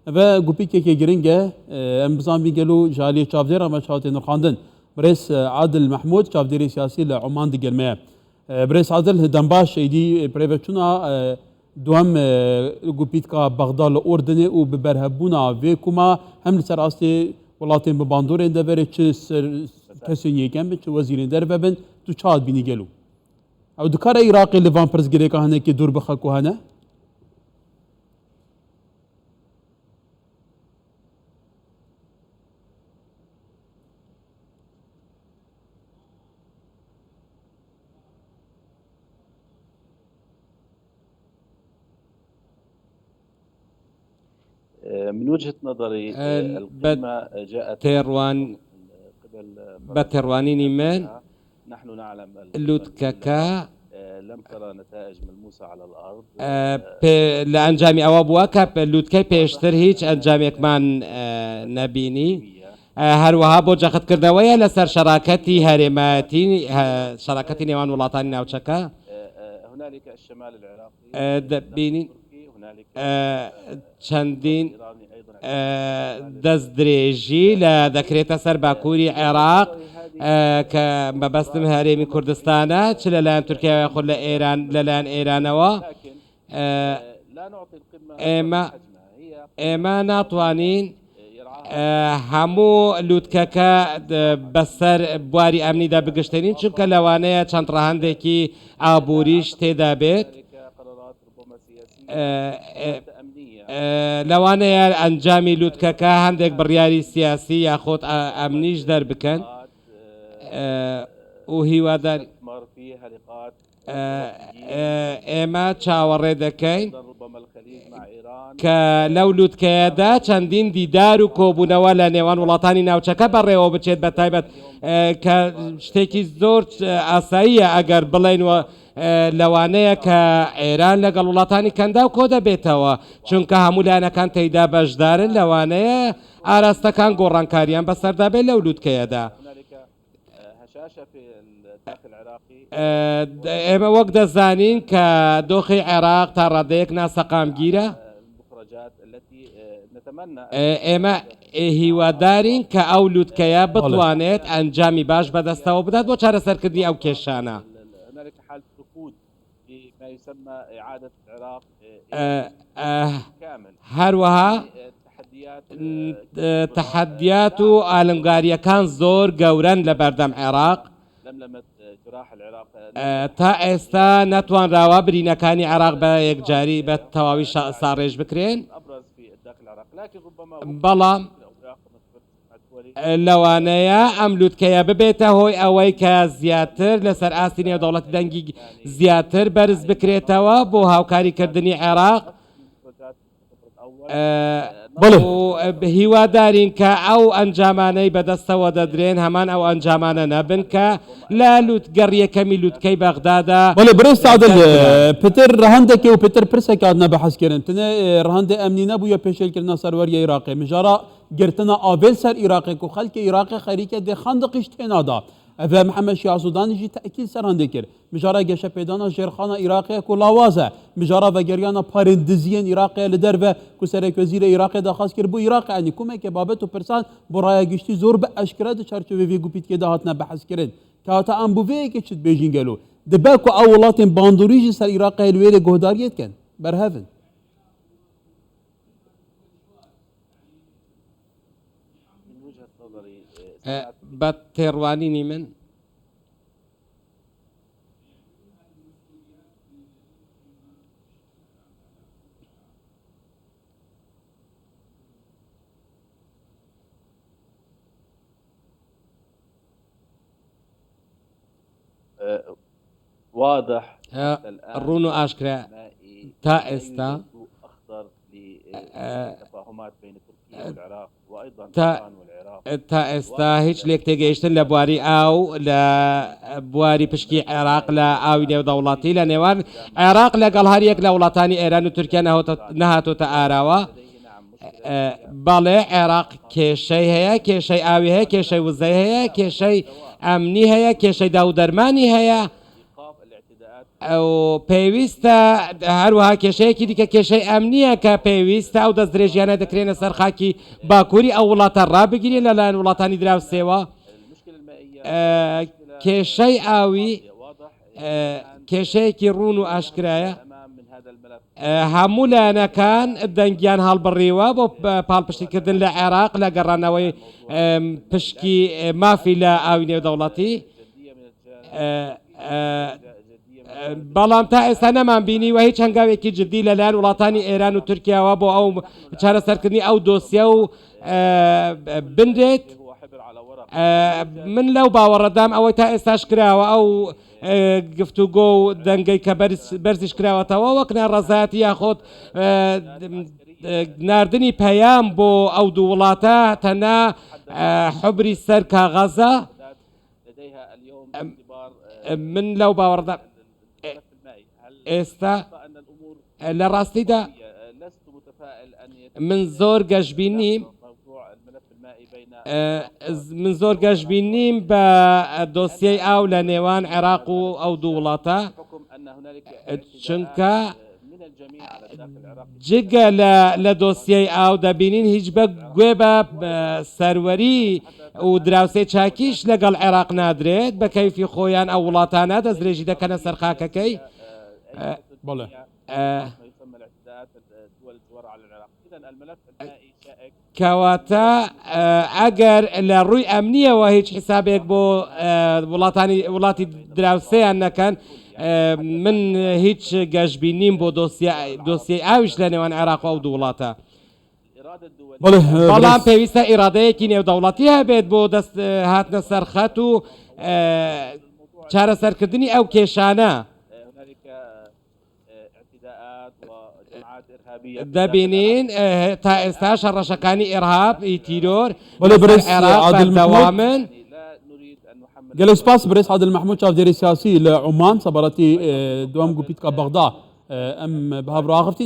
Eve gupîkekê giring e, em bizanbîn gelo ji aliyê çavdêra me çawa tê nirxandin. Birêz Adil Mehmûd çavdêrê siyasî li Oman digel me ye. Birêz Adil dembaş êdî birêveçûna duem gupîtka Bexda li Urdinê û bi berhevbûna vê koma hem li ser astê welatên bi bandorên deverê çi ser kesên yekem bin çi wezîrên derve bin tu çawa dibînî gelo? Ew dikare Iraqê li van pirsgirêka hinekî dûr bixe ku hene? من وجهة نظري بە القمة جاءت تێڕوان قبل بە تێڕوانینی من نحن نعلم لوتکەکە لم ترى نتائج ملموسة على الأرض لە ئەنجامی ئەوە بووە کە لوتکەی پێشتر هیچ ئەنجامێکمان نەبینی. هەروەها بۆ جەختکردنەوەیە لەسەر شەراکەتی هەرێمایەتی، شەراکەتی نێوان وڵاتانی ناوچەکە. دەبینین چەندین دەستدرێژی لە دەکرێتە سەر باکووری عێراق کە مەبەستم هەرێمی کوردستانە چ لەلایەن تورکیا یاخود لە ئێران لەلایەن ئێرانەوە ئێمە ئێمە ناتوانین هەموو لووتکەکە بەسەر بواری ئەمنیدا بگشتێنین چونکە لەوانەیە چەند ڕەهەندێکی ئابووریش تێدا بێت. لەوانەیە ئەنجامی لووتکەکە هەندێک بڕیاری سیاسی یاخود ئەمنیش دەربکەن و هیوادار ئێمە چاوەڕێ دەکەین کە لەو لوتکەیەدا چەندین دیدار و کۆبوونەوە لە نێوان وڵاتانی ناوچەکە بەڕێوە بچێت بە تایبەت کە شتێکی زۆر ئاساییە ئەگەر بڵێن و لەوانەیە کە ئێران لەگەڵ وڵاتانی کەنداو کۆ دەبێتەوە چونکە هەموو لایەنەکان تێیدا بەشدارن لەوانەیە ئاراستەکان گۆڕانکاریان بەسەردا بێت لەو لوتکەیەدا. ئێمە وەک دەزانین کە دۆخی عێراق تا ڕادەیەک ناسەقامگیرە. ئێمە هیوادارین کە ئەو لوتکەیە بتوانێت ئەنجامی باش بەدەستەوە بدات بۆ چارەسەرکردنی ئەو کێشانە. هەروەها تەحەدیات و ئالنگارییەکان زۆر گەورەن لەبەردەم عێراق، تا ئێستا نەتوانراوە برینەکانی عێراق بە یەکجاری بە تەواوی ساڕێژ بکرێن، بەڵام لەوانەیە ئەم لوتکەیە ببێتە هۆی ئەوەی کە زیاتر لەسەر ئاستی نێودەوڵەتی دەنگی زیاتر بەرز بکرێتەوە بۆ هاوکاریکردنی عێراق. بەڵێ. و هیوادارین کە ئەو ئەنجامانەی بەدەستەوە دەدرێن هەمان ئەو ئەنجامانە نەبن کە لە لوت گەڕی یەکەمی لوتکەی بەغدادا بەڵێ برێز سادل دەرکران. پتر رەهەندەکێ و پتر پرسێک هاتنە بەحس کردن تنێ رەهەندێ ئەمنی نەبوویە پێشێلکردنە سەروەریە ئیراقێ مژارا گرتنە ئاڤێل سەر ئیراقێ کو خەلکێ ئیراقێ خەریکە دێ خەندقیش تێنادا ئەڤ محەمەد شیاع سودانی ژی تەئکید سەر هەندێ کرد Mijara geşepêdana jêrxana Iraqê ye ku lawaz e. Mijara vegeriyana parên diziyên Iraqê ye li derve ku Serekwezîrê Iraqê daxwaz kir bo Iraqê enî komeke babet û pirsan bo raya giştî zor bi eşkere di çarçovê vê gupîtkê de hatine behskirin. Kewata em bo vê yekê çi dibêjin gelo? Dibe ku ew welatên bandorî jî ser Iraqê hilwêrê guhdariyê dikin, berhev in. Bi têrwanînî min. ڕوون و ئاشکرا تا ئێستا تا ئێستا هیچ لێکتێگەیشتن لە بواری ئاو لە بواری پشکی عێراق لە ئاوی نێودەوڵەتی لە نێوان عێراق لەگەڵ هەریەک لە وڵاتانی ئێران و تورکیا نەهاتۆتە ئاراوە. بەڵێ عێراق کێشەی هەیە، کێشەی ئاوی هەیە، کێشەی وزەی هەیە، کێشەی ئەمنی هەیە، کێشەی داوودەرمانی هەیە. و پێویستە هەروەها کێشەیەکی دیکە کێشەی ئەمنییە کە پێویستە ئەو دەستدرێژیانە دەکرێنە سەر خاکی باکووری ئەو وڵاتە ڕابگیرێن لەلایەن وڵاتانی دراوسێوە. کێشەی ئاوی کێشەیەکی ڕوون و ئاشکرایە. هەموو لایەنەکان دەنگیان هەڵبڕیوە بۆ پاڵپشتیکردن لە عێراق لە گەڕانەوەی پشکی مافی لە ئاوی نێودەوڵەتی. بەڵام تا ئێستا نەمان بینیوە هیچ هەنگاوێکی جددی لەلایەن وڵاتانی ئێران و تورکیاوە بۆ ئەو چارەسەرکردنی ئەو دۆسیە و بنرێت. من لەو باوەڕەدام ئەوەی تا ئێستاش کراوە ئەو گفتوگۆ و دەنگەی کە بەرزیش کراوەتەوە وەک ناڕەزایەتی یاخود ناردنی پەیام بۆ ئەو دوو وڵاتە تەنها حبری سەر کاغەزە. من لەو باوەڕدا ئێستا لە ڕاستیدا من زۆر گەشبین نیم من زۆر گەشبین نیم بە دۆسیەی ئاو لە نێوان عێراق و ئەو دوو وڵاتە چونکە جگە لە دۆسیەی ئاو دەبینین هیچ بە گوێ بە سەروەری و دراوسێ چاکیش لەگەڵ عێراق نادرێت بە کەیفی خۆیان ئەو وڵاتانە دەستدرێژی دەکەنە سەر خاکەکەی. بەڵێ. کەواتە ئەگەر لە ڕووی ئەمنیەوە هیچ حیسابێک بۆ وڵاتانی وڵاتی دراوسێیان نەکەن من هیچ گەشبین نیم بۆ دۆسیەی ئاویش لە نێوان عێراق و ئەو دوو وڵاتە. بەڵام پێویستە ئیرادەیەکی نێودەوڵەتی هەبێت بۆ دەست هاتنە سەر خەت و چارەسەرکردنی ئەو کێشانە. دەبینین تا ئێستاش هەڕەشەکانی ئیرهاب ی تیرۆر بەڵێ لەسەر بەرێز عێراق عادل مەحمود بەردەوامن. گەلێ سپاس بەرێز عادل مەحمود چاودێری سیاسی لە عومان سەبارەتی دوام گوپیتکا بەغدا ئەم بە هەڤ ڕاخفتی.